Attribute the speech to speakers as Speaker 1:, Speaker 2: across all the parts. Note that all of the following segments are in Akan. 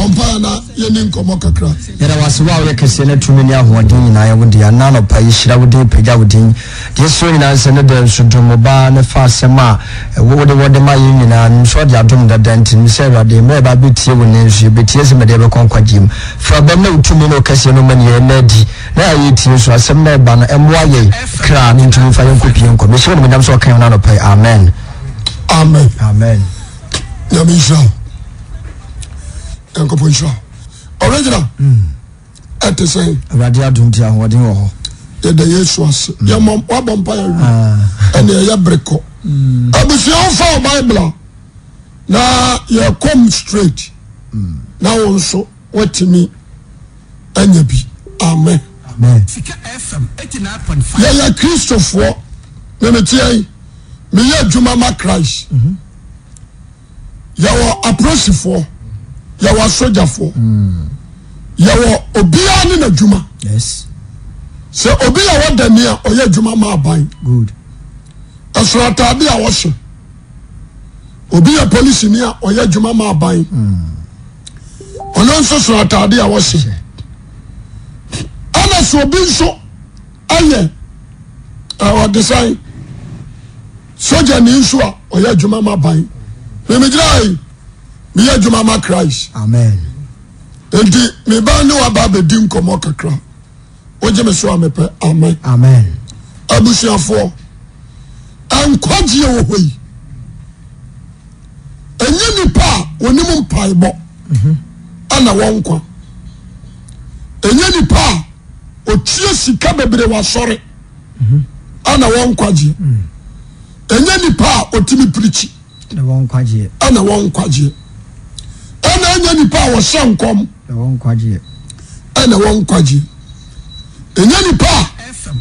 Speaker 1: Bɔ mpaeɛ na yɛni nkɔmmɔ kakra.
Speaker 2: Yɛda wo ase, wo a woyɛ kɛseɛ na tumi ne ahoɔden nyinaa yɛ wo dea. Nnɛ anɔpa yi, hyira wo din, pagya wo din. Deɛ ɛsɔ nyinaa ne sɛ ne dɛ nso dom wo Ba no fa asɛm a wode wɔ de ma yɛn nyinaa. Menim sɛ ɔde adom dada nti, menim sɛ Awurade, mmerɛ yɛba abɛtie wo nnɛ nso, yɛbɛtie sɛ mede yɛbɛkɔ nkwagyeɛ mu. Fa bam na wo tumi ne wo kɛseɛ no ma ne yɛn nna adi, na yɛn a yɛretie nso, asɛm no a ɛba no, ɛmmoa yɛn kra na ɛntumi mfa yɛn nkɔpie nkwa mu. Yɛhyɛ wo animuonyam sɛ ɔka yɛn ho no anɔpa yi. Amen.
Speaker 1: Amen.
Speaker 2: Amen.
Speaker 1: Nyame nhyira wo. Nyankopɔn nhyira wo. Original. Ɛte sɛn?
Speaker 2: Awurade adom nti ahoɔden wɔ hɔ.
Speaker 1: Yɛda Yesu ase. Mm. Yɛmmɔ wabɔ mpa yɛ wie. Ah. Ɛne ɛyɛ bere kɔ. Mm. Abusua wofa wo Bible a na yɛkɔm straight. Mm. Na wo nso watumi anya bi. Amen.
Speaker 2: Amen.
Speaker 1: Yɛyɛ Kristofoɔ. Memeteɛ yi, meyɛ adwuma ma Christ. Mm -hmm. Yɛwɔ apolisifoɔ, yɛwɔ asogyafoɔ, yɛwɔ obiara ne n'adwuma. Sɛ obi yɛ wɔdani a ɔyɛ adwuma ma aban. Ɛsoro ataade a wɔhyɛ. Obi yɛ polisini a ɔyɛ adwuma ma aban. Ɔno nso soro ataade a wɔhyɛ. Ɛna sɛ obi nso ɛyɛ ɔde sɛn sogyani nso a ɔyɛ adwuma ma ban memegyina yi meyɛ adwuma ma Christ.
Speaker 2: Amen.
Speaker 1: Nti meba ne waba abɛdi nkɔmmɔ kakra wogye me so a mepɛ amen.
Speaker 2: Amen.
Speaker 1: Abusuafoɔ nkwagyeɛ wɔ hɔ yi ɛnyɛ nipa a wɔnim mpaebɔ ɛna wɔn nkwa ɛnyɛ nipa a ɔtua sika bebree wɔ asɔre ɛna wɔn nkwagyeɛ ɛnyɛ nipa a ɔtumi pirikyi
Speaker 2: ɛna wɔn nkwagyeɛ
Speaker 1: ɛna wɔn nkwagyeɛ ɛna ɛnyɛ nipa a wɔhyɛ nkɔm
Speaker 2: ɛna wɔn nkwagyeɛ
Speaker 1: ɛna wɔn nkwagyeɛ ɛnyɛ nipa a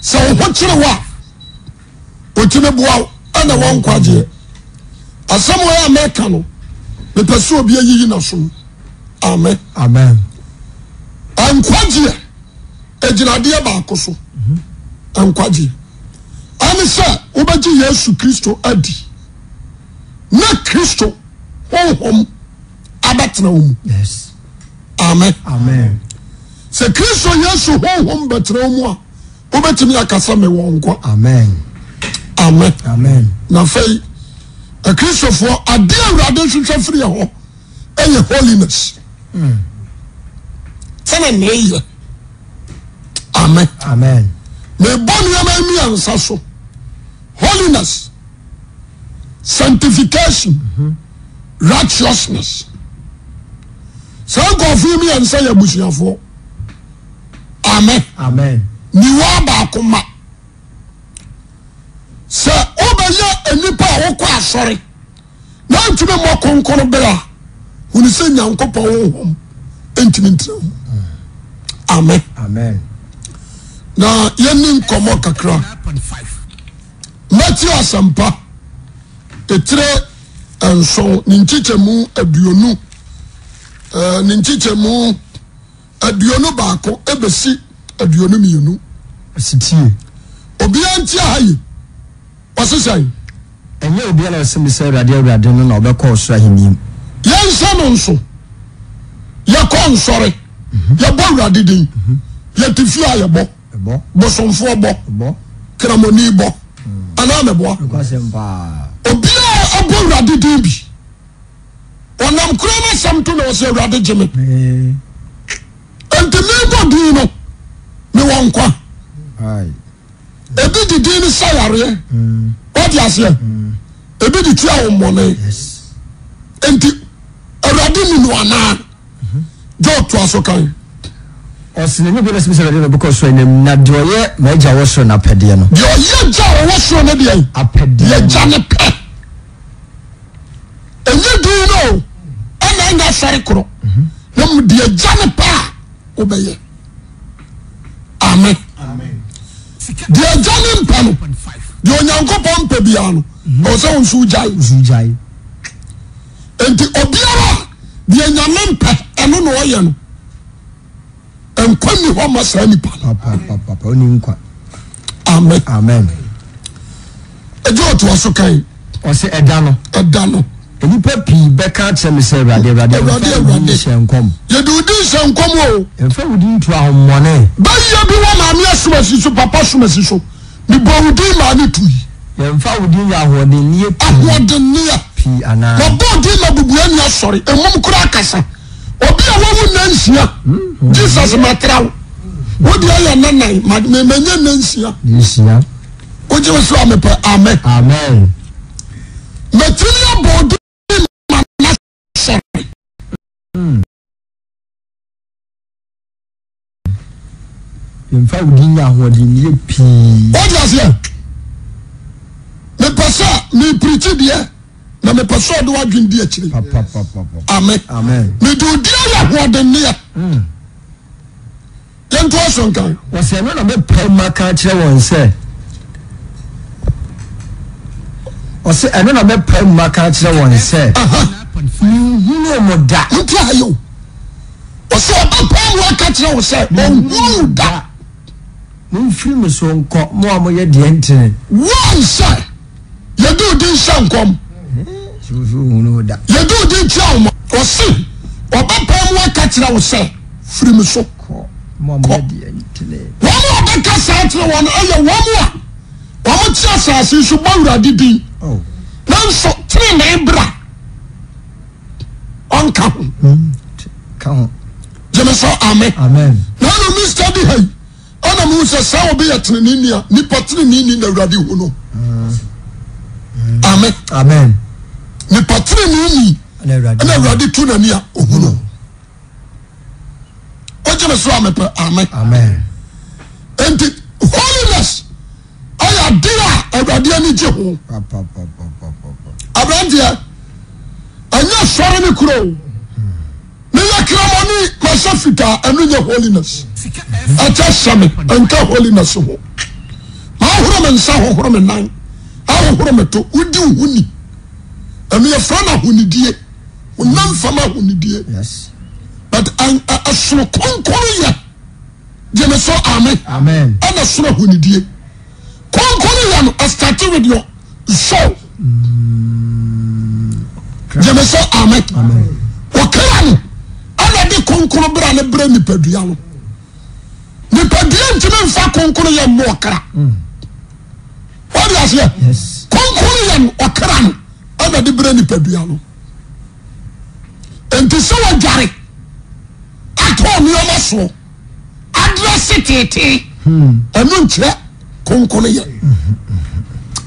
Speaker 1: sɛ wo ho kyerɛ wo a ɔtumi boa wo ɛna wɔn nkwagyeɛ asɛm wɔ a mɛka no mepɛ sɛ obi ayiyi n'asom amen
Speaker 2: amen
Speaker 1: nkwagyeɛ Egyina adeɛ baako so, nkwagyeɛ. Ɛne sɛ wobɛgye Yesu Kristo adi na Kristo honhom abɛtena wo mu.
Speaker 2: Yes.
Speaker 1: Amen.
Speaker 2: Amen.
Speaker 1: Sɛ Kristo Yesu honhom bɛtena wo mu a, wobɛtumi aka sɛ mewɔ nkwa.
Speaker 2: Amen.
Speaker 1: Amen.
Speaker 2: Amen.
Speaker 1: Na afei, Akristofoɔ, adeɛ Awurade hwehwɛ firi yɛ hɔ ɛyɛ holiness. Tenenee yɛ. Amen.
Speaker 2: Amen.
Speaker 1: Mebɔ nneɛma mmiɛnsa so. Holiness, sanctification, mm -hmm. righteousness. Saa nkurɔfoɔ yi mmiɛnsa yɛ abusuafoɔ. Amen.
Speaker 2: Amen.
Speaker 1: Niwa baako ma. Sɛ wobɛyɛ nnipa a wokɔ asɔre na ntumi mmɔ kronkron bere a hunu sɛ Nyankopɔn honhom ntumi ntena mu. Amen.
Speaker 2: Amen.
Speaker 1: Na yɛni nkɔmmɔ kakra. Matthew Asɛmpa etire nson ne nkyekyɛmu aduonu eh, ne nkyekyɛmu 21 ebesi 22.
Speaker 2: Ɔsetie.
Speaker 1: Obiara ntie ha yi. Ɔse sɛn?
Speaker 2: Ɛnyɛ obiara a ɔse me sɛ, Awurade, Awurade no na ɔbɛkɔ ɔsoro ahennie mu.
Speaker 1: Yɛnhyɛ no nso, yɛkɔ nsɔre, yɛbɔ Awurade din, yɛte fie a yɛbɔ, bosomfoɔ bɔ, kramoni bɔ, anaa meboa? Obiara ɔbɔ Awurade din bi, ɔnam kura no asɛm to na ɔsɛ Awurade gye me. Enti mebɔ din no, mewɔ nkwa. Ebi de din no sa yareɛ. Wate aseɛ? Ebi de tua wɔn bɔne. Enti Awurade ni no anaa? Job toa so kan.
Speaker 2: Ɔse na ɛnyɛ obiara na ɔse me sɛ Awurade na ɔbɛkɔ ɔsoro anim, na deɛ ɔyɛ m'agya wɔ soro no apɛdeɛ no.
Speaker 1: Deɛ ɔyɛ agya a ɔwɔ soro no deɛ.
Speaker 2: Apɛdeɛ.
Speaker 1: Deɛ agya no pɛ. Ɛnyɛ din no o, ɛna ɛnyɛ asɔre korɔ. Na mmom deɛ agya no pɛ a wobɛyɛ. Amen. Deɛ agya no mpɛ no, deɛ Onyankopɔn mpɛ biara no, ɛwɔ sɛ wo nso wogyae. Nti obiara a deɛ Nyame mpɛ ɛno na ɔyɛ no, nkwa nni hɔ ma saa nipa no.
Speaker 2: Papa, ɔnni nkwa.
Speaker 1: Amen.
Speaker 2: Amen.
Speaker 1: Ɛgye ɔtoa so kan.
Speaker 2: Ɔsɛ ɛda no.
Speaker 1: Ɛda no.
Speaker 2: Nnipa pii bɛka akyerɛ me sɛ, Awurade, Awurade,
Speaker 1: Awurade,
Speaker 2: yɛmfa wo din
Speaker 1: Awurade.
Speaker 2: nhyɛ nkɔm.
Speaker 1: Yɛde wo din hyɛ nkɔm o.
Speaker 2: Yɛmfa wo din ntu ahommɔne.
Speaker 1: Bɛyɛ bi wɔ maame asomasi so, papa somasi so. Mebɔ wo din maa ne tui.
Speaker 2: Yɛmfa wo din nyɛ ahoɔdenneɛ pii.
Speaker 1: Ahoɔdenneɛ.
Speaker 2: Pii anaa.
Speaker 1: Mabɔ wo din ma bubuani asɔre, emum koraa kasa. Obi a wawu nna nsia. Jesus matra wo. Wo deɛ yɛ nna nan, ma menya nna nsia.
Speaker 2: Nsia.
Speaker 1: Wogye me so a mepɛ amen.
Speaker 2: Amen.
Speaker 1: Mɛtumi abɔ wo din ma n'asɔre.
Speaker 2: Yɛmfa wo din nyɛ ahoɔdenneɛ pii.
Speaker 1: Wode aseɛ? Mepɛ sɛ mepirikyi deɛ na mepɛ sɛ ɔde w'adwene di akyire. Amen.
Speaker 2: Amen.
Speaker 1: Mede wo din ayɛ ahoɔdenneɛ. Yɛntoa so nkan.
Speaker 2: Wɔsɛ ɛno na mɛpae mu aka akyerɛ wɔn sɛ, ɔsɛ ɛno na mɛpae mu aka akyerɛ wɔn sɛ, menhunuu mo da.
Speaker 1: Nti ayɛ o. Ɔsɛ ɔbɛpae mu aka kyerɛ wo sɛ ɔnhunuu wo da.
Speaker 2: Momfiri me so nkɔ, mo a moyɛ deɛ ntene.
Speaker 1: Wɔn sɛ yɛde wo din hyɛ nkɔm. Yɛde wo din tua wo ma. Ɔse ɔbɛpae mu aka kyerɛ wo sɛ firi me so
Speaker 2: kɔ. Wɔn
Speaker 1: a ɔbɛka saa kyerɛ wɔn ɛyɛ wɔn a wɔn te asase so bɔ Awurade din.
Speaker 2: Oh.
Speaker 1: Nanso tenenee bra ɔnka ho.
Speaker 2: Ka ho.
Speaker 1: Gyeme sɛ amen.
Speaker 2: Amen.
Speaker 1: Na ɛna mi study ha yi ɛna mi sɛ sɛ obi yɛ tenenee a nipa tenenee ni na Awurade hu no. Amen.
Speaker 2: Amen.
Speaker 1: Nipa tenenee ni ɛna Awurade tu n'ani a ohu no. Wogye me so a mepɛ amen.
Speaker 2: Amen.
Speaker 1: Nti holiness ɛyɛ ade a Awurade ani gye ho. Aberanteɛ ɛnyɛ sɔre ne kuro o. Meyɛ kramoni mahyɛ fitaa ɛno nyɛ holiness. Ɛkyɛ hyɛ me ɛnka holiness ho. Mahoro me nsa hohoro me nan ahohoro me to wodi wo ho ni. Ɛno yɛfrɛ no ahonidie. Honam fam ahonidie. But ɛsono kronkron yɛ. Gyeme so amen.
Speaker 2: Amen.
Speaker 1: Ɛna sono ahonidie. Kronkron yɛ no ɛstarte with your soul. Gyeme so amen. Ɔkra no ɛna de kronkron bra ne brɛ nipadua no. Nipadua ntumi nfa kronkron yɛ mmɔ ɔkra. Wɔde aseɛ. Kronkron yɛ no ɔkra no ɛna de brɛ nipadua no. Nti sɛ wɔdware atɔ nneɛma soɔ adrɛse teetee ɛno nkyerɛ konkono yɛ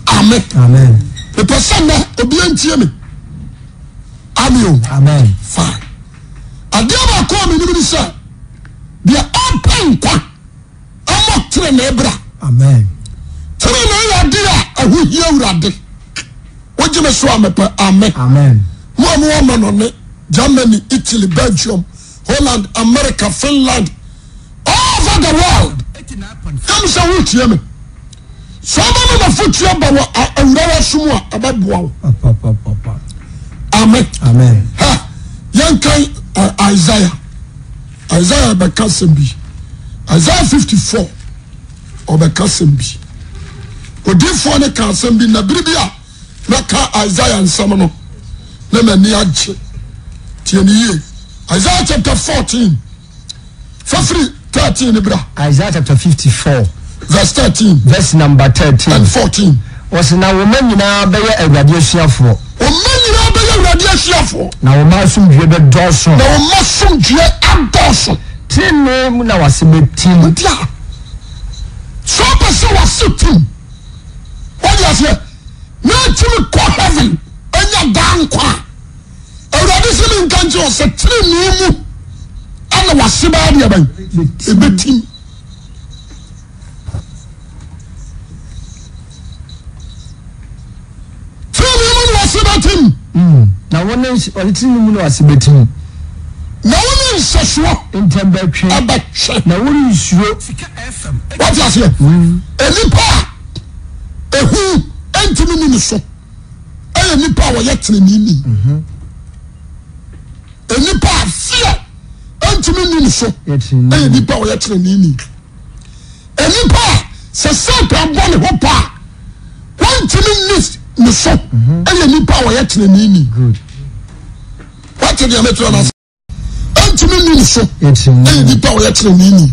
Speaker 1: amen mepɛ sɛ nnɛ obia ntie me ame o fine adeɛ baako a menim ne sɛ deɛ ɔpɛ nkwa ɛmɔ tenenee bra tenenee yɛ adeɛ a ɛho hia awurade wogye me so a mepɛ amen mo a mowɔ amanɔne Germany, Italy, Belgium, Holland, America, Finland, all over the world. Yam sɛ wotie me. Sɛ ɔbɛma mafotuo ba wɔ awura w'aso mu a ɛbɛboa wo. Amen.
Speaker 2: Amen.
Speaker 1: Ha, yɛnkan Isaiah. Isaiah bɛka sɛm bi. Isaiah 54 ɔbɛka sɛm bi. Odiifoɔ no ka asɛm bi na bere bi a mɛka Isaiah nsɛm no na m'ani agye. Tie ne yie. Isaiah chapter 14 fafiri 13 ne bra.
Speaker 2: Isaiah chapter 54
Speaker 1: verse 13
Speaker 2: verse number 13
Speaker 1: and 14.
Speaker 2: Wɔsi na wɔn mma nyinaa bɛyɛ Awurade asuafoɔ.
Speaker 1: Wɔn mma nyinaa bɛyɛ Awurade asuafoɔ.
Speaker 2: Na wɔn mma asomdwoeɛ bɛdɔɔso.
Speaker 1: Na wɔn mma asomdwoeɛ adɔɔso.
Speaker 2: Tenenee mu na w'ase bɛtim.
Speaker 1: Nti a sɛ ɔpɛ sɛ w'ase tim. Wode aseɛ na atumi kɔ heaven anya daa nkwa a, Awurade sɛ menka nkyerɛ wo sɛ tenenee mu ɛna wase bɛyɛ deɛ bɛn ɛbɛtim. Tenenee mu na wase bɛtim.
Speaker 2: Na wo ne ɔde tenenee mu na wase bɛtim.
Speaker 1: Na wo ne nhyɛsoɔ
Speaker 2: ntɛm bɛtwe.
Speaker 1: Ɛbɛtwe.
Speaker 2: Na worensuro.
Speaker 1: Wate aseɛ? Nnipa a ehu ntumi ni ne so ɛyɛ nnipa a wɔyɛ teneneeni. Nnipa a fear ntumi ni ne so ɛyɛ nnipa a wɔyɛ teneneeni. Nnipa a sɛ Satan bɔ ne ho pa a wɔntumi ni ne so ɛyɛ nnipa a wɔyɛ teneneeni. Wate deɛ mɛtwerɛ no ase? Ɛntumi nni ne so. Ɛyɛ nipa a ɔyɛ teneneeni.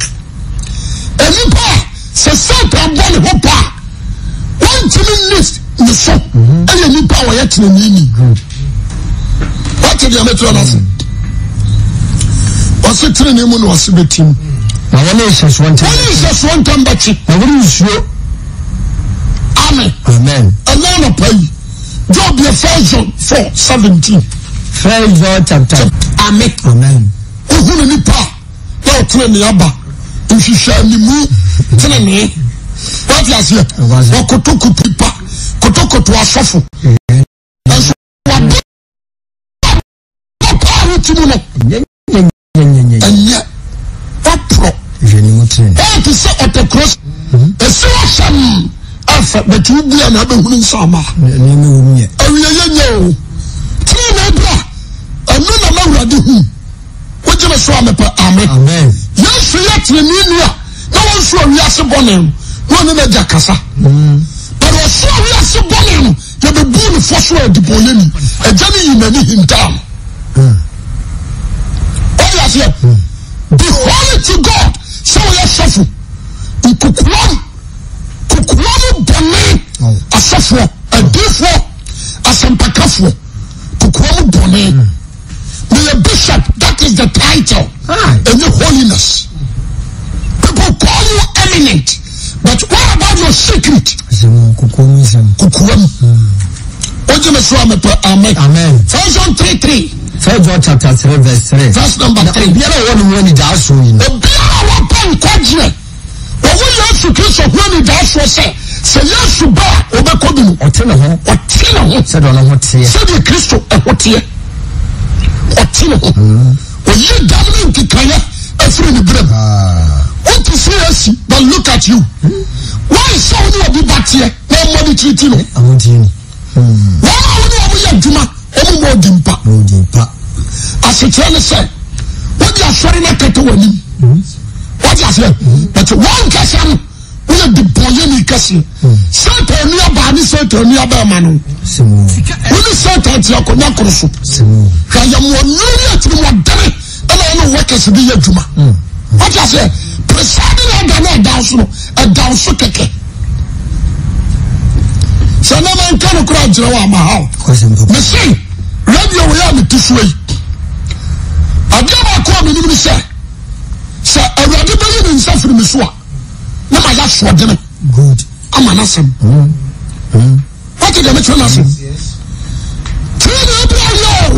Speaker 1: Nipa a sɛ Satan bɔ ne ho pa a, wɔntumi nni ne so. Ɛyɛ nipa a ɔyɛ teneneeni. Wate deɛ mɛtwerɛ no ase? Ɔse tenenee mu na ɔse bɛtim.
Speaker 2: Na wɔne nhyɛsoɔ ntam.
Speaker 1: Wɔne nhyɛsoɔ ntam bɛkye.
Speaker 2: Na wɔne nsuo.
Speaker 1: Amen.
Speaker 2: Amen.
Speaker 1: Ɛnɛ anɔpa yi. Job yɛ First John 4 17.
Speaker 2: First John chapter.
Speaker 1: Amen.
Speaker 2: Amen.
Speaker 1: Ohunu nipa na ɔtene ne aba nhwehwɛ animu tene ne. Wate aseɛ? Wɔkotokoto nipa kotokoto asɔfo. Nanso wabɔ paa a wote mu no. Ɛnyɛ waporɔ. Ɛyɛ te sɛ ɔtɛkorɔ ɛsi hɔ hyɛm ɛfɛ bɛti wo bua na abɛhunu nsa ama. Awie yɛ nyɛ o. Tene na ɛbra ɛno na mawurade hu. Wogye me so a mepɛ amen. Yesu yɛ tenenee a na wɔn nso awiase bɔne no na ɔne n'agya kasa. But ɔso awiase bɔne no yɛbɛbu no fɔ so a adibɔnyɛni. Agya no yi n'ani hintaa no. Wọ́n aseɛ be holy to God sɛ wɔyɛ sɔfo nkokoam kokoam bɔne asɔfoɔ adiifoɔ asɛmpakafoɔ kokoam bɔne meyɛ bishop that is the title ɛnyɛ holiness people call you eminent but what about your secret. Kokoam. Wogye me so a mepɛ amen. First John 3 3.
Speaker 2: First John chapter 3 verse 3.
Speaker 1: Verse number 3.
Speaker 2: Obiara a ɔwɔ ne ho anidaasoɔ yi no.
Speaker 1: Obiara a wɔpɛ nkwagyeɛ. Wɔwɔ Yesu Kristo ho anidaasoɔ sɛ sɛ Yesu ba a ɔbɛkɔ bi no.
Speaker 2: Ɔte ne ho.
Speaker 1: Ɔte ne ho.
Speaker 2: Sɛdeɛ ɔno ho teɛ.
Speaker 1: Sɛdeɛ Kristo ɛho teɛ. Ɔte ne ho. Oyi dam ne nkekaeɛ afiri ne berɛ mu. Wote CAC but look at you. Why sɛ wo ne obi ba teɛ na ɔmmɔ ne tiri ti no? Wɔn a wo ne wɔn yɛ adwuma wɔn mmɔ odi mpa. Asekyerɛ ne sɛ wode asɔre no akata w'anim. Wode aseɛ but wɔn nkasa no woyɛ debɔnyɛni kɛseɛ. Satan nua baa ne Satan nua bɛrima no. Wo ne Satan te akonnwa koro so. Hwɛ ayɛmmoa nnuro ne atirimuɔdene ɛna ɔne workers de yɛ adwuma. Wate aseɛ presiding elder no ɛda so no ɛda so kɛkɛ. Sɛ na manka no koraa nkyerɛ wɔ ama ha o. Mese radio wɔ yɛ a mete so yi. Adeɛ baako a menim ne sɛ sɛ Awurade bɛyi ne nsa firi me so a na ma yɛ asoɔdene ama n'asɛm. Wate deɛ mekyerɛ no ase? Tenenee bra yɛ o.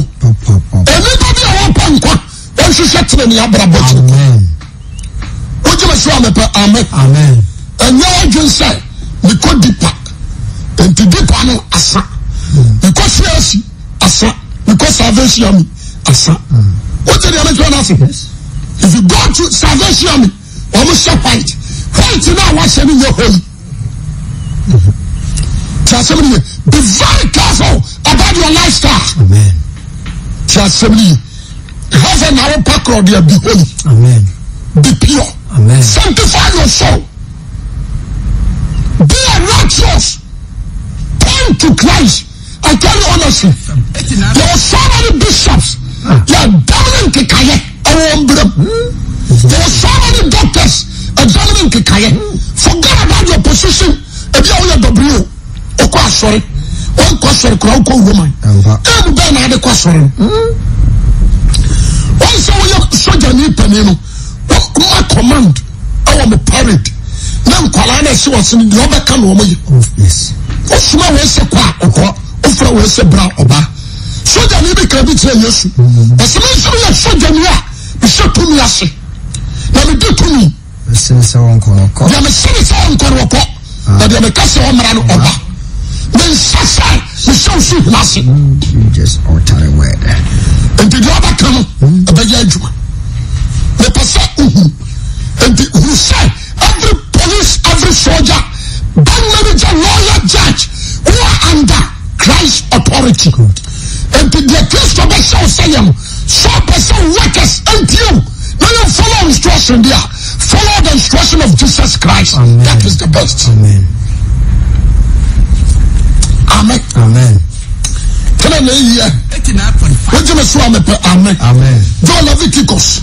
Speaker 1: Nnipa bi a wɔpɛ nkwa wɔnhwehwɛ tenenee abrabɔ kyerɛ kɔ. Wogye me so a mepɛ amen. Ɛnyɛ w'adwen sɛ mekɔ dipa nti dipa no asa. Mekɔ CAC asa. Mekɔ Salvation Army asa. Wogye deɛ mekyerɛ no ase? If you go to Salvation Army wɔn hyɛ white white no a wɔahyɛ no nyɛ holy ti asɛm no yɛ be very careful about your lifestyle
Speaker 2: Amen.
Speaker 1: ti asɛm no yɛ heaven na wopa korɔ deɛ be holy
Speaker 2: Amen.
Speaker 1: be pure
Speaker 2: Amen.
Speaker 1: sanctify your soul be a righteous turn to Christ I tell you honestly, there were so many bishops. Yɛ dɛm ne nkekayɛ ɛwɔ wɔn brɛ mu. There were so many doctors. Ɛdɛm ne nkekayɛ. Forget about your position. Ebi a woyɛ W okɔ asɔre. Wɔnkɔ asɔre kura wokɔ Roman. Ɛmu bɛn na ade kɔ asɔre no. Wɔn sɛ woyɛ sogyani panin no. Wɔn command. ɛwɔ mo parade na nkwadaa na ɛhyɛ wɔn sini deɛ ɔbɛka na wɔn yɛ wosoma wɔn sɛ kɔ a ɔkɔ wofrɛ wɔn sɛ bra ɔba sogyani bi kan bi kyerɛ Yesu ɔsɛ mi nso yɛ sogyani a mehyɛ tumi ase na medi tumi
Speaker 2: deɛ mesene
Speaker 1: sɛ ɔnkɔ no ɔkɔ na deɛ meka sɛ ɔmmra no ɔba menhyɛ sɛ mehyɛ wo so hena ase nti deɛ ɔbɛka no ɛbɛyɛ adwuma mepɛ sɛ wohu nti hunu sɛ every police every soldier bank manager lawyer judge who are under Christ authority nti deɛ Kristo bɛhyɛ wo sɛ yɛ no sɛ ɔpɛ sɛ workers ntie wo na yɛn follow instruction deɛ Follow the instruction of Jesus Christ.
Speaker 2: Amen.
Speaker 1: That is the best.
Speaker 2: Amen.
Speaker 1: Amen.
Speaker 2: Amen.
Speaker 1: Tena na eyɛ. Wogye me so a mepɛ amen.
Speaker 2: Amen.
Speaker 1: John Leviticus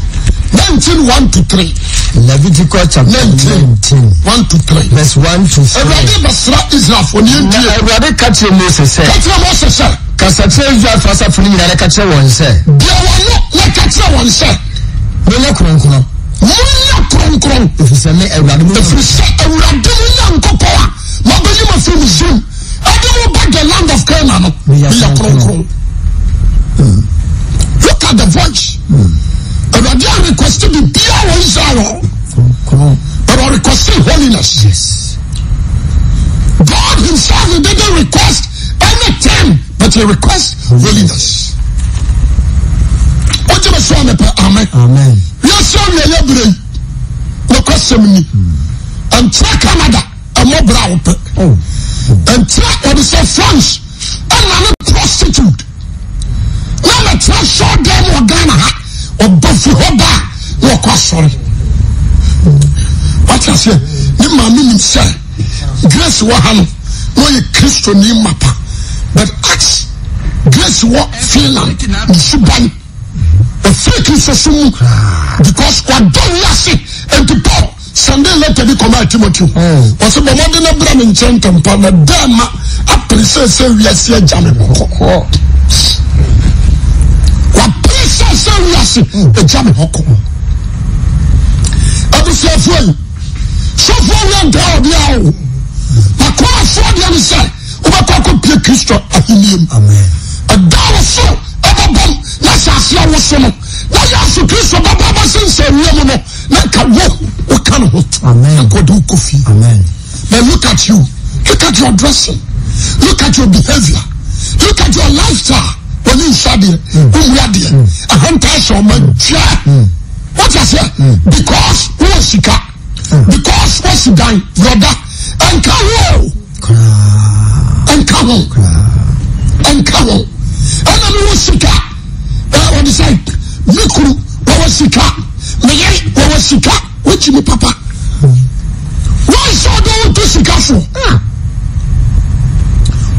Speaker 1: 19 1 to 3.
Speaker 2: Leviticus chapter
Speaker 1: 19,
Speaker 2: 19
Speaker 1: 1 to 3.
Speaker 2: verse 1 to 3.
Speaker 1: Awurade bɛsra Israelfoɔ ne
Speaker 2: Na
Speaker 1: yɛntie.
Speaker 2: Awurade ka kyerɛ Mose sɛ,
Speaker 1: Ka kyerɛ Mose sɛ,
Speaker 2: Kasa kyerɛ Israelfoɔ asafo no nyinaa na ka kyerɛ wɔn sɛ,
Speaker 1: deɛ wɔn no na ka kyerɛ wɔn sɛ,
Speaker 2: Monyɛ kronkron,
Speaker 1: monyɛ kronkron,
Speaker 2: ɛfiri sɛ me Awurade mo
Speaker 1: ɛfiri sɛ Awurade mo Nyankopɔn a mabɛyi mo afiri Misraim ɛde mo ba the land of Canaan no,
Speaker 2: Meyɛ
Speaker 1: meyɛ
Speaker 2: kronkron.
Speaker 1: kronkron. Look at the voice. Awurade a request biribiara wɔ Israel hɔ.
Speaker 2: Kronkron.
Speaker 1: But I request holiness.
Speaker 2: Yes.
Speaker 1: God himself he didn't request anything, but he requests holiness. Wogye me so a mepɛ amen.
Speaker 2: Amen.
Speaker 1: Wiase awieeɛ berɛ yi, nokwasɛm ni. Ɛntra Canada ɛmmɔ berɛ a wopɛ.
Speaker 2: Oh.
Speaker 1: Ɛntra wɔde sɛ France ɛna ne prostitute. Na mɛtra sɔɔ dɛm wɔ Ghana ha. Ɔba fi hɔ ba a na ɔkɔ asɔre. Wate aseɛ? Ne maame nim sɛ Grace wɔ ha no na ɔyɛ Kristoni mapa. But ask Grace wɔ Finland ne suban. Ɔfiri Kristosom mu because wadɔ wiase nti Paul sɛnde lɛtɛ bi kɔmaa Timoteo. Ɔsɛ bɔ mmɔden na bra me nkyɛn ntɛmpa na dɛ ma apere sɛ sɛ wiase agya me hɔ kɔ. Wapere sɛ sɛ wiase agya me hɔ kɔ. Abusuafoɔ yi, sɔfoɔ wia ntaa ɔbea o. Makomafoɔ deɛ ne sɛ wobɛkɔ akɔpie Kristo ahenni mu. Ɛda wo so ɛbɛbam na asase awoso no na Yesu Kristo bɛba abɛsensɛn wiem no na nka wo woka ne ho na nka ɔde wo kɔ fie. But look at you, look at your dressing, look at your behavior, look at your lifestyle. Wɔn ni nsa adeɛ, wɔn mu adeɛ, ahantan sɛ ɔma dwa. Wọ́n ti aseɛ because wọ́n sika. Because wasi dan brɔda ɛnka ho o ɛnka ho ɛnka ho ɛna mi wɔ sika ɛ wɔde sɛ mi kuru wɔwɔ sika mi yere wɔwɔ sika wɔkyi mi papa wɔn sɛ ɔde wɔn to sika so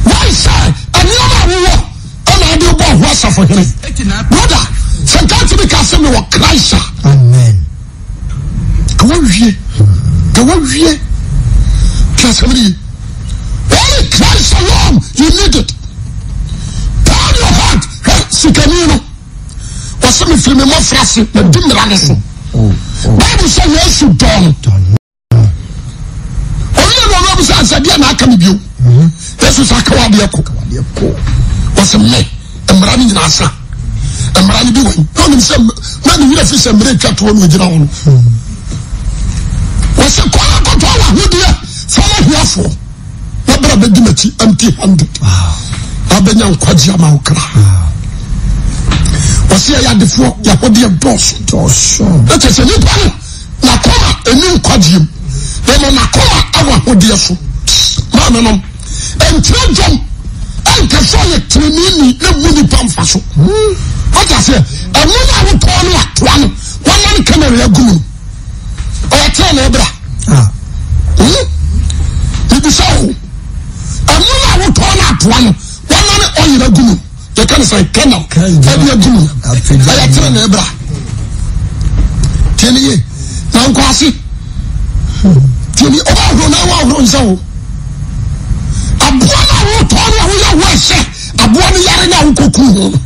Speaker 1: wɔn sɛ nneɛma a wɔwɔ ɛna ɔde bɔ ɔho asafo hene brɔda sɛ nka ti mi ka sɛ mi wɔ Christ a.
Speaker 2: Amen.
Speaker 1: Ka wawie. Ka wawie. Ti asɛm ni. Only Christ alone you need it. Turn your heart. Hwɛ sikani no. Wɔsɛ me firi me mmɔfra ase na di mmara no so. Bible sɛ Yesu dɔɔ no. Ɔyɛ na ɔno abisa sɛ deɛ na aka me bio. Yesu sɛ aka wadeɛ ko. Wɔsɛ me mmara no nyinaa sa. Mmara no bi wɔ na ɔnim sɛ na ne werɛ fi sɛ mmerɛ atwa toɔ no ɔgyina hɔ no. Wɔsɛ kɔ na kɔtɔ w'ahodeɛ fa ma ahiafoɔ na bra bɛdi m'akyi empty handed. Abɛnya nkwagye ama wo kra. Wɔsɛ yɛyɛ adefoɔ yɛahodeɛ dɔɔso. Na kyerɛ sɛ nipa no N'akoma nni nkwagyeɛ mu, na mmom n'akoma wɔ ahodeɛ so. Maame nom, nkyerɛ dwom nka sɛ ɔyɛ teneneeni na mmu nipa mfa so. Wate aseɛ? Ɛno no a wotɔn no atoa no, wɔma no canary agu mu no, ɔyɛ tenenee bra.
Speaker 2: Ah.
Speaker 1: Hmm? Mebisa o, ɛno no a wotɔn no atoa no, wɔma no ɔyere agu mu no. Yɛka no sɛ kɛnɛl ɛde agu mu ɛyɛ tene na ɛbra tie ne yie na nkɔ ase tie ne ɔba ahoro na ɛwɔ ahoro nsa o aboa no a wotɔ no a woyɛ wo ɛsɛ aboa no yare no a wokɔku ho no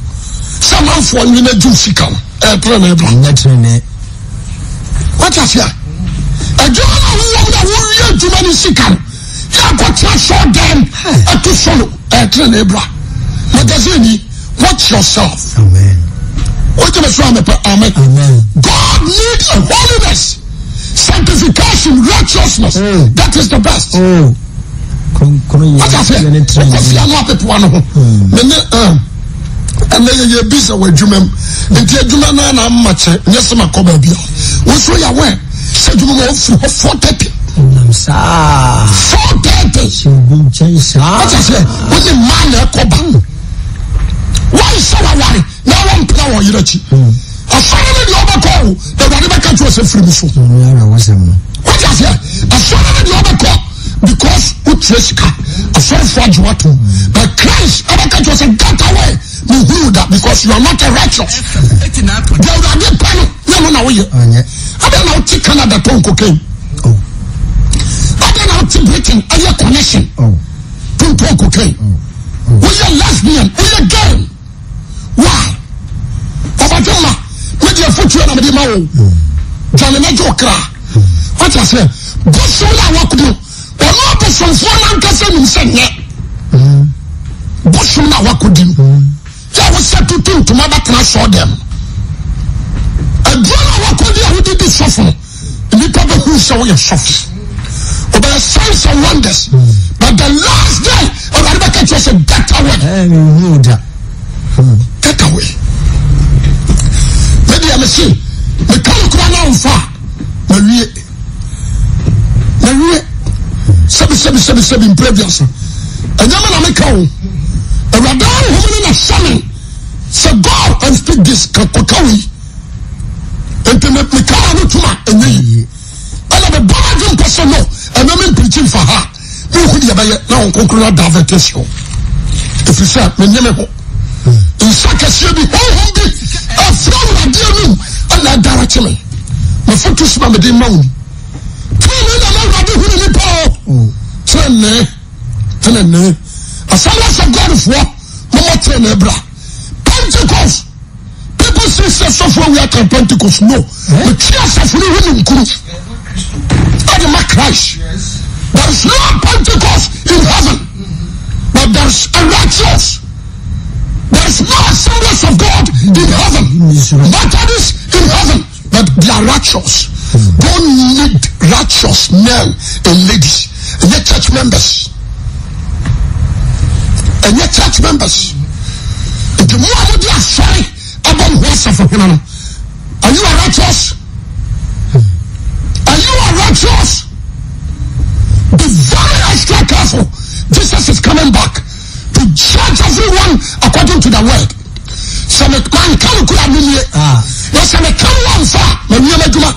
Speaker 1: sɛ manfoɔ nwene gye sika no ɛyɛ tene na ɛbra
Speaker 2: nyɛ tene
Speaker 1: wate aseɛ adwuma no a wowɔ mu na wowie adwuma no sika no yɛ akɔtena sɔɔ dɛm ɛto solo ɛtene ne bra magazine yi watch yourself wogyeme so amepɛ amen God need a holiness sanctification righteousness mm. that is the best
Speaker 2: oh.
Speaker 1: wate aseɛ wokɔfia no apepoa no ho mene ɛnɛ yɛyɛ bisa wɔ adwuma mu nti adwuma no na ama kyɛ nyɛ sɛ makɔ baabi a wo nso yɛ awɛ sɛ adwuma mu ɔfiri hɔ 4:30
Speaker 2: nam saa
Speaker 1: 4:30
Speaker 2: sɛ obi nkyɛn saa
Speaker 1: wate aseɛ wo ne mmaa na ɛkɔ ba wɔnsɛ waware na wɔmpena wɔ yerɛ akyi asɔre no deɛ ɔbɛkɔ o na awurade bɛka kyerɛ sɛ firi mu so wate aseɛ asɔre no deɛ ɔbɛkɔ because wotua sika asɔrefoɔ agye watom. But Christ ɛbɛka kyerɛ sɛ get away mehunu da because you are not a righteous. Deɛ Awurade pɛ no nyɛ no na woyɛ. Adɛn na wote Canada tɔn cocaine?
Speaker 2: Oh.
Speaker 1: Adɛn na wote Britain ɛyɛ connection
Speaker 2: oh.
Speaker 1: tontɔn cocaine?
Speaker 2: Oh.
Speaker 1: Woyɛ lesbian, woyɛ gay. Why? Ɔbadwe ma me deɛ fotuo na mede ma wo. Dwane na gye wo kra. Wate aseɛ? Bosom no a wakodo ɔno abosomfoɔ no ankasa nim sɛ nyɛ bosom no a wakɔdi no yɛ wo sɛ tutu ntoma bɛtena sɔɔ dɛm aduro no a wakɔdi a wode di sɔfo no nnipa bɛhu sɛ woyɛ sɔfo wobɛyɛ signs and wonders but the last day awurade bɛka kyerɛ sɛ get away get away medeɛ mese meka no kora na womfa a mawie mawie sɛbi sɛbi sɛbi sɛbi mpere biasa ɛnyɛ me na meka o awurade ahom no na hyɛ me sɛ go and speak this kakɔka wei nti meka ma no tum a ɛnyɛ yi ɛna mebɔ no adwe mpɛ sɛ no ɛna me mpirikyi mfa ha mehu deɛ bɛyɛ na wɔn kronkron na divert asi hɔ ɛfiri sɛ menye me ho nsa kɛseɛ bi honhom bi ɛfiri awurade anum ɛna ɛdara kye me mafoto soma mede ma wo ni tene na na awurade hunu nipa o tenene tenene Assemblies of God foɔ mɔmɔ tenene bra Pentecost People say sɛ sɔfo awi aka Pentecost no. Metwi asafo no ho ninkunu. Ɛde ma Christ. There is no Pentecost in heaven. But there is a righteous. There is no assemblies of God in heaven. Methodists in heaven. But they are righteous. Don't need righteous men and ladies. And your church members. ɛnyɛ church members nti mo a mode asɔre abɔ mo ho asafo hene no are you a righteous are you a righteous be very extra careful Jesus is coming back to judge everyone according to the word sɛ me manka no kura menie ah. na sɛ meka no amfa a mawie m'adwuma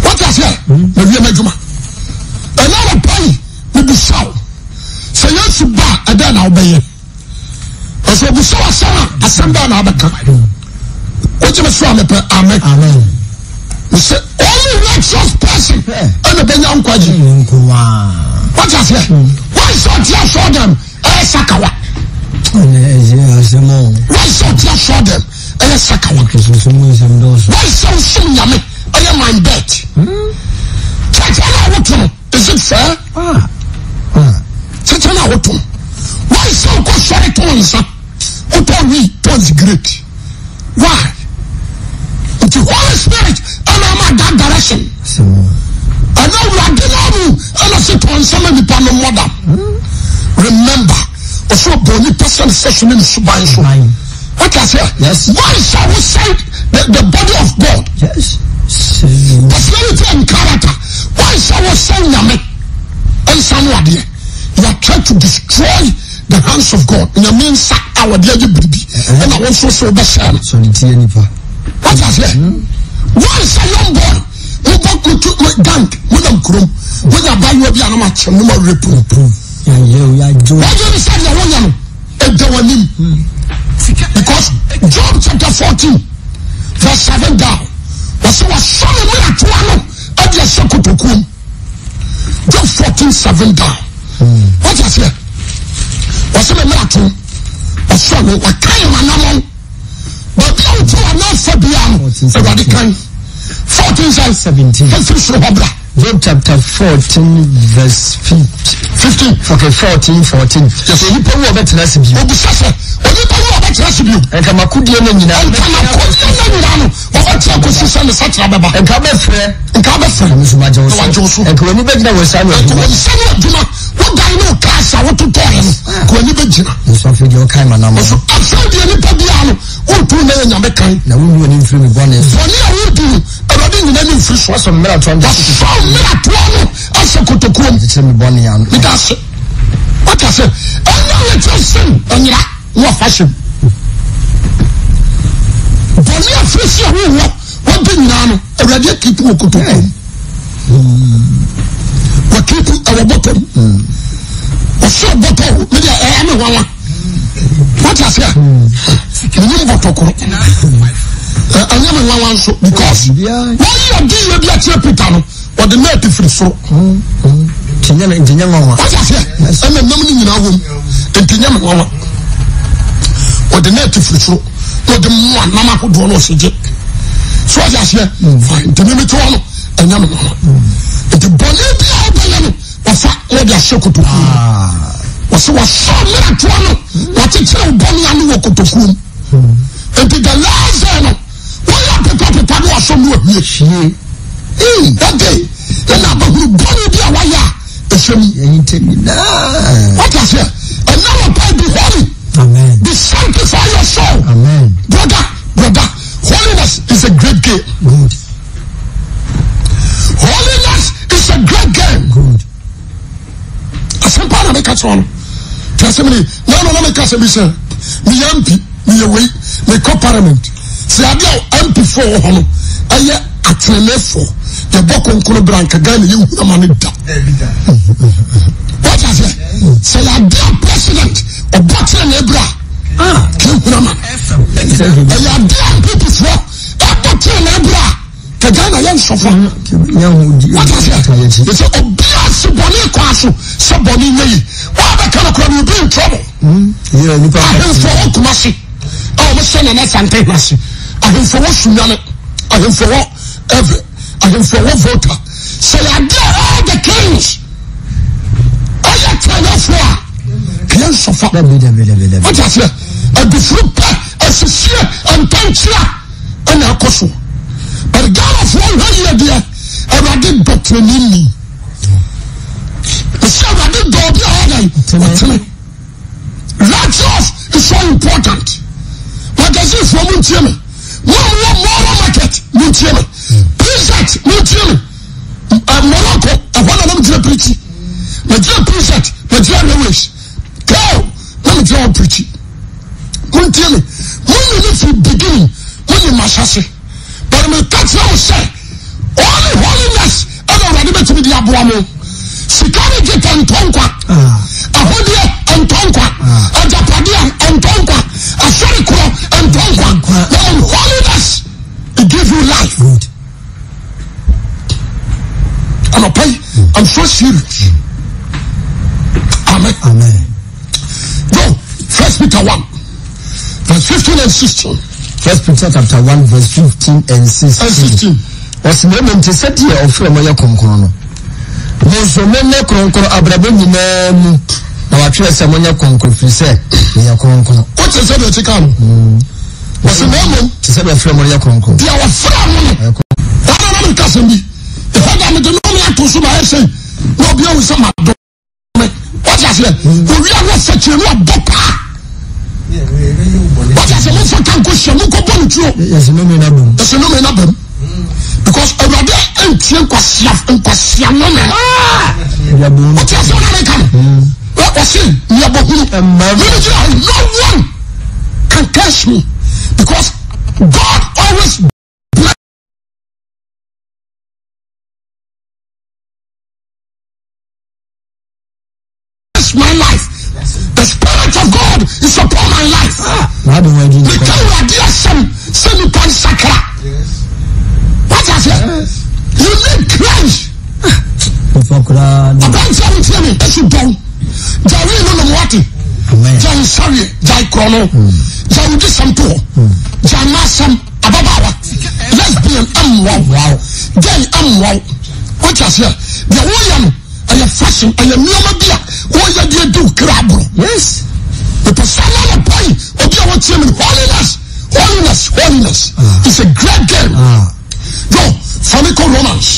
Speaker 1: wate aseɛ mawie m'adwuma ɛna anɔpa yi mebisa wo sɛ yesu ba a ɛdɛn na wobɛyɛ ɛsɛ obisa wo asɛm a asɛm bɛɛ na wobɛka wogye me so a mepɛ amen mesɛ only righteous person ɛna bɛnya nkwagye wate aseɛ wɔn sɛ ɔte asɔɔ dɛm ɛyɛ sakawa wɔn sɛ ɔte asɔɔ dɛm ɛyɛ sakawa wɔn sɛ ɔsom nyame ɛyɛ my bet kyɛkyɛ na awoto no is it fair kyɛkyɛ na awoto no wɔn sɛ ɔkɔ sɔre to nsa wotɔ wii tɔ cigarette why nti holy spirit ɛna ama that direction ɛna awurade na mu ɛna sɛ tɔ nsa ma nipa no mmɔda remember ɔsɛ ɔbɔ nipa sɛ ne sɛ so ne ne suban so. What I say?
Speaker 2: Yes.
Speaker 1: Why shall we say the body of God?
Speaker 2: Yes.
Speaker 1: Personality and character. Why shall we say Nyame? Nsa no adeɛ. You are trying to destroy the hands of God. Nyame nsa a wɔde ayɛ biribi. Ɛna wɔn nso so wɔbɛhyɛ no.
Speaker 2: Sɔre tie nipa.
Speaker 1: What I say? Why shall young boy? Mo bɔ kutu mo gang mo nam kurom. Mo nya abayewa bi a na mo akyɛm no mo rape.
Speaker 2: Yɛ o yɛ adwo.
Speaker 1: Wɔn yɛ sɛ deɛ wɔyɛ no. ɛda w'anim because Job chapter 14 verse 7 down wɔsɛ wɔsɔ ne mmerɛtoa no ɛde ɛhyɛ kotokuom Job 14 7 down wɔte aseɛ wɔsɛ me mmerɛto ɔsɔ no wɔkan manamɔn baabi a wotu anaafa biara no awurade kan 14 sɛ
Speaker 2: 17
Speaker 1: fɛfiri soro hɔ bra
Speaker 2: Job chapter 14 verse
Speaker 1: 15.
Speaker 2: Okay, 14, 14.
Speaker 1: Yes.
Speaker 2: Onipa wu a ɔbɛtena ase bio.
Speaker 1: Obisa sɛ, onipa wu a ɔbɛtena ase bio.
Speaker 2: Nka m'akodie no nyinaa.
Speaker 1: Nka m'akodie no nyinaa no, ɔbɛtena kɔsi sɛ ne sakyera bɛba.
Speaker 2: Nka bɛfrɛ.
Speaker 1: Nka bɛfrɛ.
Speaker 2: Na nso magye wo
Speaker 1: Na wagye wo so.
Speaker 2: so. Nka w'ani bɛgyina wɔ nsa ano
Speaker 1: Nka
Speaker 2: adwuma.
Speaker 1: wɔn nsa no adwuma, wo dan ne wo cars a wototɔɔɛ no, nka w'ani bɛgyina.
Speaker 2: Nso afei deɛ ɔkae m'anammɔn.
Speaker 1: Nso afei deɛ nipa biara no, wotu na yɛ nyame kan.
Speaker 2: Na wonyi w'ani mfiri me bɔne so.
Speaker 1: Bɔne a wodi no, Awurade nyina ne mfiri so.
Speaker 2: Wasɔ me mmerɛtoɔ no.
Speaker 1: Wasɔ mmerɛtoɔ no ahyɛ kotokuo mu.
Speaker 2: Kyekyere me bɔne ano.
Speaker 1: Meda ase. Wate ase? Ɛnyɛ little sin ɛnyera na wafa hyɛm. Bɔne a firi si a wowɔ wɔde nyinaa no, Awurade akipu wɔ kotokuo mu. Wakipu ɛwɔ bɔtɔm. Ɔsoro bɔtɔ o, me deɛ ɛyɛ me nwanwa. Wate aseɛ? Menim bɔtɔ koro. Ɛnyɛ me nwanwa nso because wɔyi adiyɛ bi akyerɛ Peter no, ɔde net firi soro.
Speaker 2: Nti nyɛ nwanwa.
Speaker 1: Wate aseɛ? Ɛna nam no nyinaa wom. Nti nyɛ me nwanwa. Ɔde net firi soro na ɔde mmoa nam ahodoɔ na ɔsɛ gye. So wate aseɛ? Fine. Nti me mete hɔ no, ɛnyɛ me nwanwa. Nti bɔne bi a wobɛyɛ no, Wafa na ɔde ahyɛ kotokuo mu. Wɔsɛ wasɔ mmerɛtoa no, wakyekyere wo bɔne ano wɔ kotokuo mu. Nti the last day no, wɔyɛ pepapepa ne wasɔ mu ahwie. That day, ɛna abɛhunu bɔne bi a wayɛ a ɛhyɛ mu. What I say? And now I be holy.
Speaker 2: Amen.
Speaker 1: Be sanctify your soul.
Speaker 2: Amen.
Speaker 1: Brother, brother, holiness is a great game.
Speaker 2: Good.
Speaker 1: Holiness is a great game.
Speaker 2: Good.
Speaker 1: Asɛm paa na meka kyerɛ no. Tí asɛm ni, na na meka sɛ bi sɛ, meyɛ MP, meyɛ wei, mekɔ parliament. Sɛ adeɛ a MP foɔ wɔ hɔ no, ɛyɛ ateneneefoɔ. Yɛbɔ konkono bra nka Ghana yɛ nhunu ama ne da. Wọ́n ti ase, sɛ yɛ adeɛ a president ɔbɔ tenenee bra, kì í hunu ama. Ɛyɛ adeɛ a MPP foɔ ɛbɔ tenenee bra. Ka Ghana yɛ nsɔfo. Wata sɛ yɛsɛ obia si bɔne kwan so sɛ bɔne nyɛ yi. Wɔabɛka no kora no obi in trouble. Ahemfo wɔ Kumasi a wɔn hyɛ Nana Asante hene ase. Ahemfo wɔ Sunyane. Ahemfo wɔ Ewe. Ahemfo wɔ Volta. Sɛ yɛade all the kings ɛyɛ tɛnɛfo a kɛyɛ nsɔfo. Wata sɛ adufuru pɛ asisie ntɛnkyea. ɛna ɛkɔ so but Ghanafoɔ nhwɛ yie deɛ awurade dɔ tenene ni ɛsɛ awurade dɔ obi a ɔyɛ ɔtene righteous is so important magazine foɔ mu ntie me mo a mo wɔ moral market mo ntie me pz mo ntie me Morocco ɛhɔ na nam gyina pirikyi na gyina pz na gyina railways kɛl na me gyina hɔ pirikyi. Montie me, monyi me firi beginning, monyi m'ahyɛse. But meka kyerɛ wo sɛ, only holiness ɛna Awurade bɛtumi de aboa mo. Sika ne dwetɛ ntɔ nkwa, ahodeɛ ntɔ nkwa, agyapadeɛ ntɔ nkwa, asɔre korɔ ntɔ nkwa. Na mmom holiness, it give you life.
Speaker 2: Good.
Speaker 1: Anɔpa yi, I'm so serious. Amen.
Speaker 2: Amen.
Speaker 1: Go. First Peter 1, verse 15 and 16.
Speaker 2: First Peter chapter 1, verse 15 and 16.
Speaker 1: And 16.
Speaker 2: Ɔsɛ na mmom te sɛ deɛ ɔfrɛ mo yɛ kronkron no, mo nso monyɛ kronkron abrabɔ nyinaa mu, na wɔatwerɛ sɛ monyɛ kronkron firi sɛ meyɛ kronkron.
Speaker 1: Wote sɛ deɛ ɛte no? Ɔsɛ na mmom
Speaker 2: te sɛ deɛ ɔfrɛ mo yɛ kronkron.
Speaker 1: Deɛ ɔfrɛ mo no, wɔn a wɔn nkasa bi, ɛhɔ da mede nɔɔme ato so ma ayɛ sɛ na obi ahu sɛ madɔ. Wọ́n aseɛ owia no ɔfɛ kyerɛ no abɔ paa. Wọ́n aseɛ mo nfa kanko hyia mo nkɔ bɔ ne tuo.
Speaker 2: Yɛsɛ nome na bɛm.
Speaker 1: Yɛsɛ nome na bɛm. Because awurade ntie nkwasia nkwasia nome. Wọ́n ti aseɛ wɔn anaka no. Wɔsi nea bɔ hunu. Mímu gyina hɔ no one can curse me because God always bless. my life. The spirit of God is upon my life. Meka Awurade asɛm sɛ nipa nsakra. What is it? You need Christ. Aberanteɛ a wotie me ɛso dɔn. Gya wii no nom wate. Gya nsareɛ, gya korɔ no. Gya wodi sɛm to hɔ. Gya mma asɛm ababaawa. Lesbian mmoa wo. Gay mmoa wo. Wote aseɛ? Deɛ woyɛ no ɛyɛ fashion ɛyɛ nneɛma bi a wɔyɛ de adi wo kra aboro.
Speaker 2: Yes.
Speaker 1: Mepɛ sɛ na anɔpa yi obi a wɔtie me no holiness holiness holiness ah. is a great game. Ah. Yo, fa me kɔ Romans.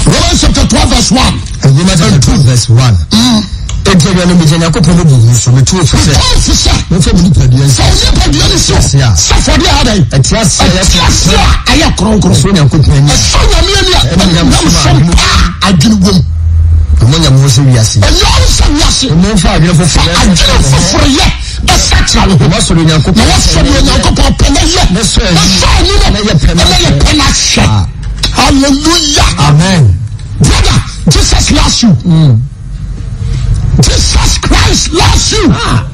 Speaker 1: Romans chapter 12 verse 1.
Speaker 2: Romans chapter 12 verse 1. Mm. Enti anuanom megya Nyankopɔn mu bu so metu fo sɛ.
Speaker 1: Metu fo sɛ.
Speaker 2: Momfa mo nipadua nsi.
Speaker 1: Sɛ wo nipadua no si hɔ. Sɛ afɔdeɛ a adɛn.
Speaker 2: Ɛte ase a
Speaker 1: ɛyɛ a ɛyɛ kronkron.
Speaker 2: Ɛsɔ Nyankopɔn ani.
Speaker 1: Ɛsɔ Nyame ani a ɛne nyamesom pa adwene wom.
Speaker 2: Na mo nyɛ mo ho sɛ wiase.
Speaker 1: Ɛnyɛ wo sɛ wiase.
Speaker 2: Momfa adwene foforɔ
Speaker 1: yɛ. Adwene foforɔ yɛ ɛsakyera wo ho.
Speaker 2: Na wɔsɔ deɛ Onyankopɔn
Speaker 1: na wɔsɔ deɛ Onyankopɔn pɛ na yɛ.
Speaker 2: Na sɔ
Speaker 1: ani no.
Speaker 2: Na yɛ pɛ
Speaker 1: na hwɛ. Hallelujah.
Speaker 2: Amen.
Speaker 1: Brother, Jesus loves you. Mm. Jesus Christ loves you. Ah.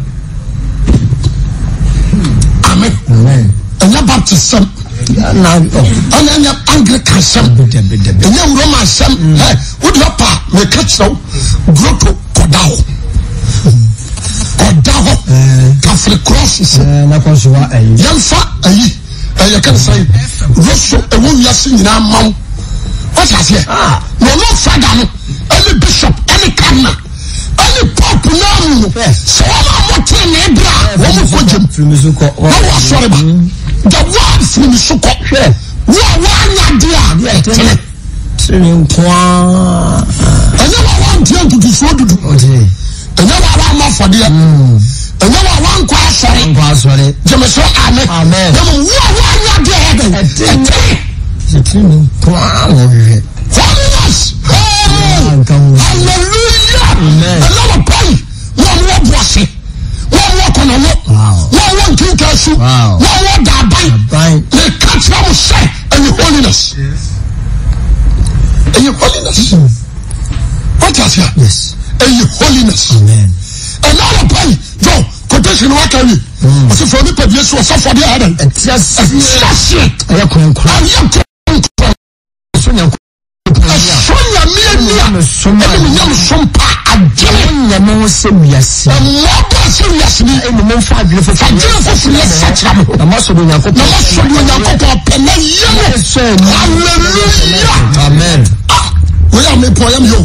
Speaker 1: Amen. Ɛnyɛ Baptist sɛm. Ɛnyɛ ɛnyɛ Anglican sɛm. Ɛnyɛ Roman sɛm. Ɛ wodi ɔpa mɛka kyerɛ wo groto kɔda hɔ. Kɔda hɔ. Kafiri cross so. Yɛnfa ayi ɛyɛ kan sɛn roso ɛwɔ wiase nyinaa ma wo. Wọ́n aseɛ. Na ɔno fada no ɛne bishop ɛne cardinal. Ɛne pope naa mu no sɛ wɔn a wɔte ne bere a wɔn kɔ gyam na wɔasɔre ba the world firi mi so kɔ wo a wɔanya adeɛ a ɛtene
Speaker 2: tene nko ara
Speaker 1: ɛnyɛ wɔn a wɔnteɛ ntutusuo dudu ɛnyɛ wɔn a wɔammɔ afɔdeɛ ɛnyɛ wɔn a wɔankɔ asɔre gyeme so amen na mmom wo a wɔanya adeɛ a ɛtene
Speaker 2: tene nko ara na wɔhwehwɛ.
Speaker 1: Holiness! Hey! Hallelujah! Ɛna wɔ pɛn, wɔn wɔ boase, wɔn wɔ kɔnɔno, wɔn wɔ nkinkasu, wɔn wɔ daaban. Ne ka kyerɛ mo sɛ ɛyɛ holiness. Ɛyɛ holiness. Wọ́n ti aseɛ? Ɛyɛ holiness. Ɛna wɔ pɛn, jọ quotation wa ka wi. Ɔsɛ fún onipa bi esu ɔsɔfo ɔdi ayɛ dɛ.
Speaker 2: Ɛti
Speaker 1: aseɛ.
Speaker 2: Ɛyɛ kronkron.
Speaker 1: Ɛyɛ kronkron.
Speaker 2: Ɛsɔ Nyankopɔn ani a.
Speaker 1: Ɛsɔ Nyame ani a. Ɛne me nyamesom pa adwene.
Speaker 2: Monyɛ mo ho sɛ wiase.
Speaker 1: Mmɔ bra sɛ wiase ni.
Speaker 2: Mmom momfa adwene foforɔ.
Speaker 1: Fa adwene foforɔ yɛ sakyera mo ho.
Speaker 2: Na moasɔ deɛ Onyankopɔn.
Speaker 1: Na moasɔ deɛ Onyankopɔn pɛ na yɛ no. Hallelujah.
Speaker 2: Amen.
Speaker 1: Ah, wei a mepɔ yɛ me yɛ o.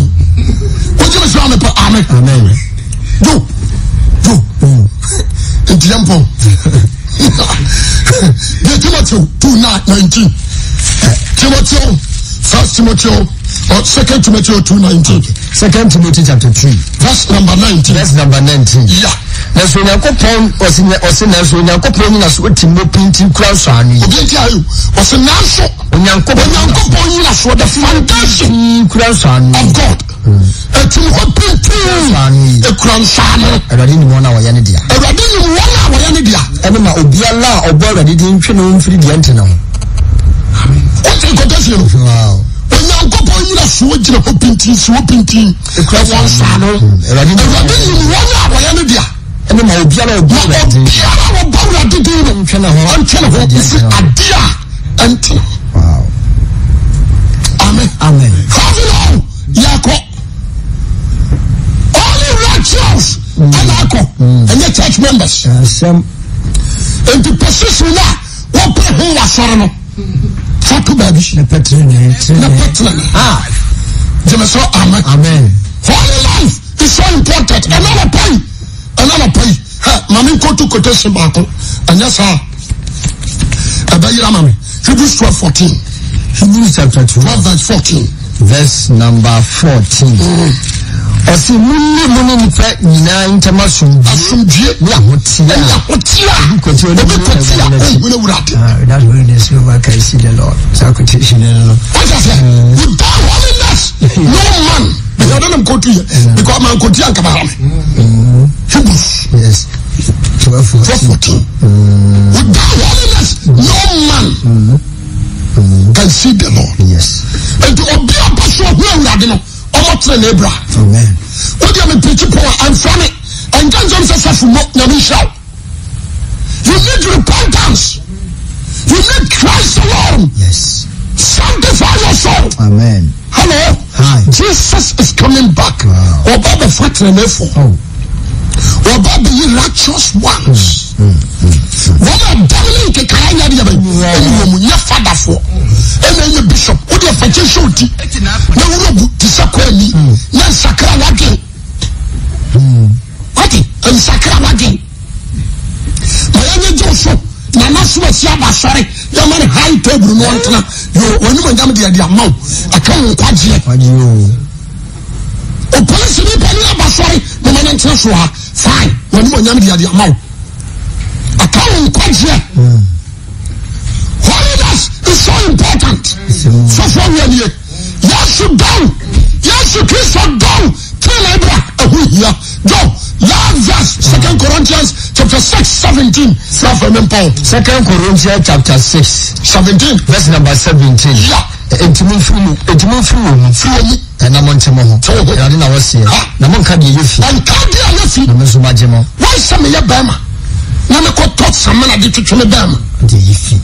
Speaker 1: Wogye me so a mepɔ amen.
Speaker 2: Amen.
Speaker 1: Do, do. Nti yɛ mpɔn. Deɛ Timothy 2 19. Timothy, First Timothy, or Second Timothy 2 19.
Speaker 2: Second Timothy chapter 2.
Speaker 1: Verse number 19.
Speaker 2: Verse number 19.
Speaker 1: Yeah.
Speaker 2: Nanso Onyankopɔn ɔsi ɔsi nanso Onyankopɔn nyina so ti mo pintin kura nsɔano yi.
Speaker 1: Obi nti ayo ɔsi nanso
Speaker 2: Onyankopɔn
Speaker 1: Onyankopɔn nyina so the foundation
Speaker 2: kura nsɔano
Speaker 1: of God. Ɛtim hɔ pintinn, ekura nsɔano.
Speaker 2: Awurade nim wɔn a wɔyɛ ne dea.
Speaker 1: Awurade nim wɔn a wɔyɛ ne dea.
Speaker 2: Ɛne ma obiara a ɔbɔ Awurade din ntwe ne ho mfiri deɛ ɛntene ho.
Speaker 1: Wote nkɔtɛsie no? Onyankopɔn nyina soɔ gyina hɔ pintinn, si hɔ pintinn, ɛwɔ nsɔano.
Speaker 2: Awurade
Speaker 1: nim wɔn a wɔyɛ ne dea.
Speaker 2: Ɛne ma obiara a ɔbɔ Awurade din.
Speaker 1: Obiara a ɔbɔ Awurade din no
Speaker 2: ntwe ne ho
Speaker 1: ntwe ne ho mfiri adeɛ a ɛntene. Amen.
Speaker 2: Amen.
Speaker 1: Heaven oh, yɛkɔ. Only righteous ɛna akɔ. Ɛnyɛ church members.
Speaker 2: Asɛm.
Speaker 1: Nti position a wɔpɛ ho wɔ asɔre no fa to baabi.
Speaker 2: Na pɛ tenenee.
Speaker 1: Na pɛ tenenee.
Speaker 2: Ah.
Speaker 1: Gyeme so amen.
Speaker 2: Amen.
Speaker 1: Holy life is so important. Ɛna wɔ pɛ yi. Ɛna anɔpa yi, hɛ, ma me nkɔtu quotation baako. Ɛnyɛ saa ɛbɛyera ma me. Hebrews 12 14.
Speaker 2: Hebrews chapter 12,
Speaker 1: 12 verse 14.
Speaker 2: Verse number 14. Ɔsi mu ne mu ne nipa nyinaa ntam asomdwie.
Speaker 1: Asomdwie.
Speaker 2: Ne ahoteɛ.
Speaker 1: Ɛne ahoteɛ.
Speaker 2: Obi kɔti a
Speaker 1: Obi kɔti a ohun awurade.
Speaker 2: Ah, without holiness, no one can see the Lord. Saa quotation no no.
Speaker 1: Wọ́n sɛ without holiness, no man. Bɛyɛ ɔdɛ nam kóòtù yɛ because man kóòtù yɛ nkaba ha mi. Hebrews.
Speaker 2: Yes. 12
Speaker 1: 14. Without holiness, no man mm. can see the Lord.
Speaker 2: Yes.
Speaker 1: And obi a ɔpɛ so ɔhu awurade no, ɔmɔ tẹrɛ n'ebra.
Speaker 2: Amen.
Speaker 1: Wọ́n di ɛmi pirikyi pọ̀ ɛnfra mi, ɛnjẹ́ nsɛm sɛ sɔfo mɔ nyame nhyira o. You need repentance. You need Christ alone.
Speaker 2: Yes.
Speaker 1: Sanctify your soul.
Speaker 2: Amen.
Speaker 1: Hello.
Speaker 2: Hi.
Speaker 1: Jesus is coming back.
Speaker 2: Wow.
Speaker 1: Ọba bẹ fa tẹnẹnẹfọ.
Speaker 2: Oh.
Speaker 1: Ọba bẹ yi righteous ones. Wọ́n a dẹ́mu ní nkeka yẹn nyɛ deɛ bɛ ɛni wɔn mu nyɛ fadafoɔ ɛna ɛnyɛ bishop o deɛ fɛkyɛ hyɛ oti na wúrọ̀ bu ti sɛ kɔ ɛni na nsakra wadwen wati nsakra wadwen. Ma yɛnyɛ gye wo so na na so asi aba asɔre yɛma no high table no ɔntena yɛ wɔnim anyam deɛ de ama wo ɛka wo nkwagyeɛ opolisi ni pani aba asɔre na ma no ntena so ha fine wɔnim anyam deɛ de ama wo ɛka wo nkwagyeɛ holiness is so important sɔfo awia nie Yesu dɔw Yesu Kristo dɔw tena na ebra ɛho hia Joe last verse Second Corinthians chapter. chapter 6 17 na afei mempɔn.
Speaker 2: Second Corinthians chapter 6
Speaker 1: 17
Speaker 2: verse number 17.
Speaker 1: Yeah.
Speaker 2: Enti momfiri mu, enti momfiri wɔn mu.
Speaker 1: Firi wɔn mu.
Speaker 2: Na monte mo ho.
Speaker 1: Te wo ho.
Speaker 2: Awurade na ɔseɛ.
Speaker 1: Ha.
Speaker 2: Na monka deɛ ɛyɛ fi.
Speaker 1: Na nka deɛ ɛyɛ fi.
Speaker 2: Na me nso magye mo.
Speaker 1: Wɔn sɛ meyɛ bɛrima na mekɔtɔ samina de twetwe me bɛrima.
Speaker 2: Deɛ ɛyɛ fi.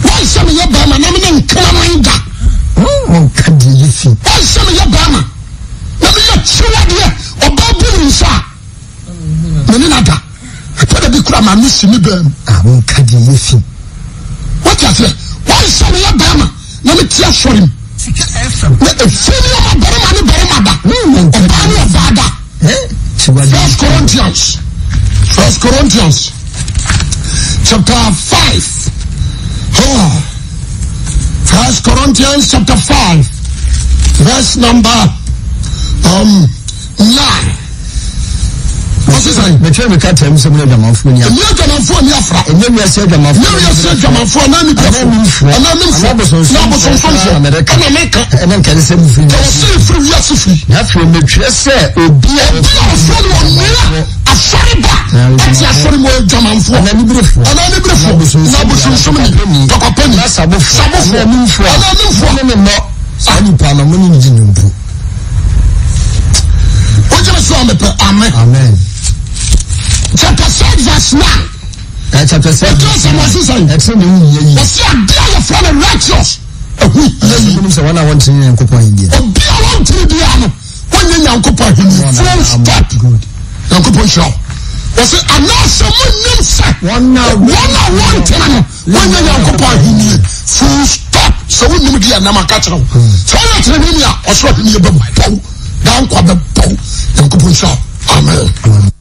Speaker 1: Wɔn sɛ meyɛ bɛrima na mene nkraman da.
Speaker 2: Monka deɛ ɛyɛ fi.
Speaker 1: Wɔn sɛ meyɛ bɛrima na meyɛ kyiwadeɛ ɔbaa bu ne nsa a mene no ada. Ɛtɔ da bi kura maame si me bɛrima.
Speaker 2: Ah, monka deɛ ɛyɛ fi.
Speaker 1: Wɔte aseɛ. Wɔn sɛ meyɛ bɛrima na mete asɔre mu. Na efi ne ɔma barima ne barima da. Ɔbaa ne ɔbaa da. First Corinthians. First Corinthians chapter 5. Oh. First Corinthians chapter 5, verse number 9. Wɔsi sɛn?
Speaker 2: Metwerɛ me krataa mu sɛ mo ne adwamanfoɔ nni afra.
Speaker 1: Ɛnyɛ adwamanfoɔ nni afra.
Speaker 2: Ɛnyɛ wiase adwamanfoɔ.
Speaker 1: Ɛnyɛ wiase adwamanfoɔ anaa nnipafoɔ.
Speaker 2: Anaa nimfoɔ.
Speaker 1: Anaa nimfoɔ.
Speaker 2: Anaa abosonsomfoɔ.
Speaker 1: Anaa abosonsomfoɔ.
Speaker 2: Ɛna mɛka.
Speaker 1: Ɛna mɛka.
Speaker 2: Ɛna nka ɛsɛ mo firi
Speaker 1: wiase. Ɛwɔ sɛ efiri wiase firi.
Speaker 2: Na afei metwerɛ sɛ obi a.
Speaker 1: Obi a ɔfrɛ no ɔnua asɔre ba. Ɛte asɔre mu adwamanfoɔ.
Speaker 2: Anaa niberefoɔ.
Speaker 1: Anaa niberefoɔ. Anaa abosonsomni. Tɔkwapɛni.
Speaker 2: Anaa sabofoɔ.
Speaker 1: Sabofoɔ.
Speaker 2: Anaa nimfoɔ.
Speaker 1: Anaa nimfoɔ.
Speaker 2: Ɛne ne mmɔ. Saa nipa no mo ne no gye no mpo.
Speaker 1: Wogyina so a mepɛ amen.
Speaker 2: Amen.
Speaker 1: Chapter 6 verse 9.
Speaker 2: Eh, chapter 6.
Speaker 1: Ɛtɔ sɛ mo sisa yi.
Speaker 2: Ɛtɛ ne ho yie yi.
Speaker 1: Wɔsi ade a yɛfrɛ no righteous. Ɛho yie yi.
Speaker 2: Ɛsɛ sɛ wɔn a wɔntene Nyankopɔn ahenni.
Speaker 1: Obi a wɔntene biara no, wɔnyɛ Nyankopɔn ahenni. Full stop.
Speaker 2: Good.
Speaker 1: Nyankopɔn nhyira wo. Wɔsi anaasɛ mo nim sɛ
Speaker 2: wɔn a
Speaker 1: wɔntene no wɔnyɛ Nyankopɔn ahenni. Full stop. Sɛ wonim deɛ nam aka kyerɛ wo. Sɛ woyɛ tenenee a ɔsoro ahenni bɛbɔ wo. Daa nkwa bɛbɔ wo. Nyankopɔn nhyira wo. Amen.